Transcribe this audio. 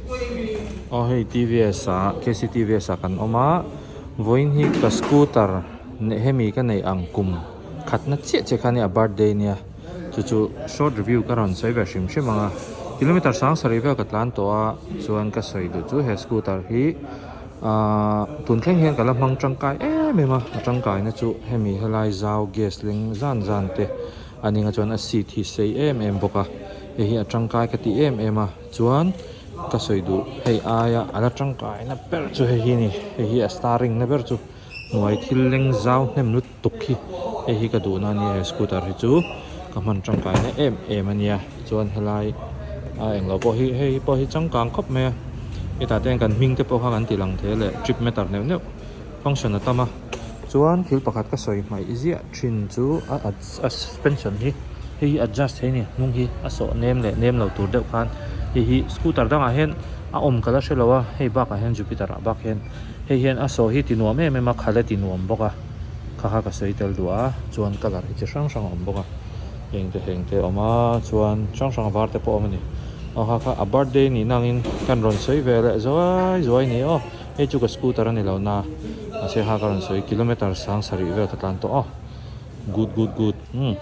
Aw hei TVS ah KCTVS ah kan awm a vawiin hi ka scooter hemi ka neih ang kum khatna chiah chiah kha nia a birthday nia chu chu short review ka rawn sawi ve hrim hrim ang a kilometer sang sarih vel ka tlan tawh a chuan ka sawi duh chu he scooter hi ahh tun thleng hian ka la hmang tangkai em em a a tangkaina chu hemi helai zau gas leng zan zan te a ning a chuan a seat hi sei em em bawk a hei hi a tangkai ka ti em em a chuan ka sawi duh hei aia a la tangkaina ber chu hei hi a ni hei hi a starring na ber chu hnuai thil leng zau hnem lutuk hi hei hi ka duhna a nia he scooter hi chu ka hman tangkaina em em a nia chuan helai a englo pawh hi hei pawh hi changkang khawp mai a hetah te hian kan hming te pawh kha kan ti lang thei a leh trip meter neuh neuh function a tam a chuan thil pakhat ka sawi hmaih ziah thin chu a a suspension hi hei hi adjust thei a ni hnung hi a sawh nem leh nem lo tur deuh khan hei hi scooter dangah hian a awm ka la hre lo a hei bakah hian jupiter ah bak hian hei hian a sawh hi ti nuam em em a khal a ti nuam bawk a kha kha ka sawi tel duh a chuan colour hi chi hrang hrang a awm bawk a heng te heng te a awm a chuan hrang hrang var te pawh a awm a ni aw kha kha a birthday nih na angin kan rawn sawi ve leh zuai zuai a ni aw. Hei chu ka scooter a ni lo na mahse ha ka rawn sawi kilometer sang sarih vel ka tlan tawh aw good good good umm.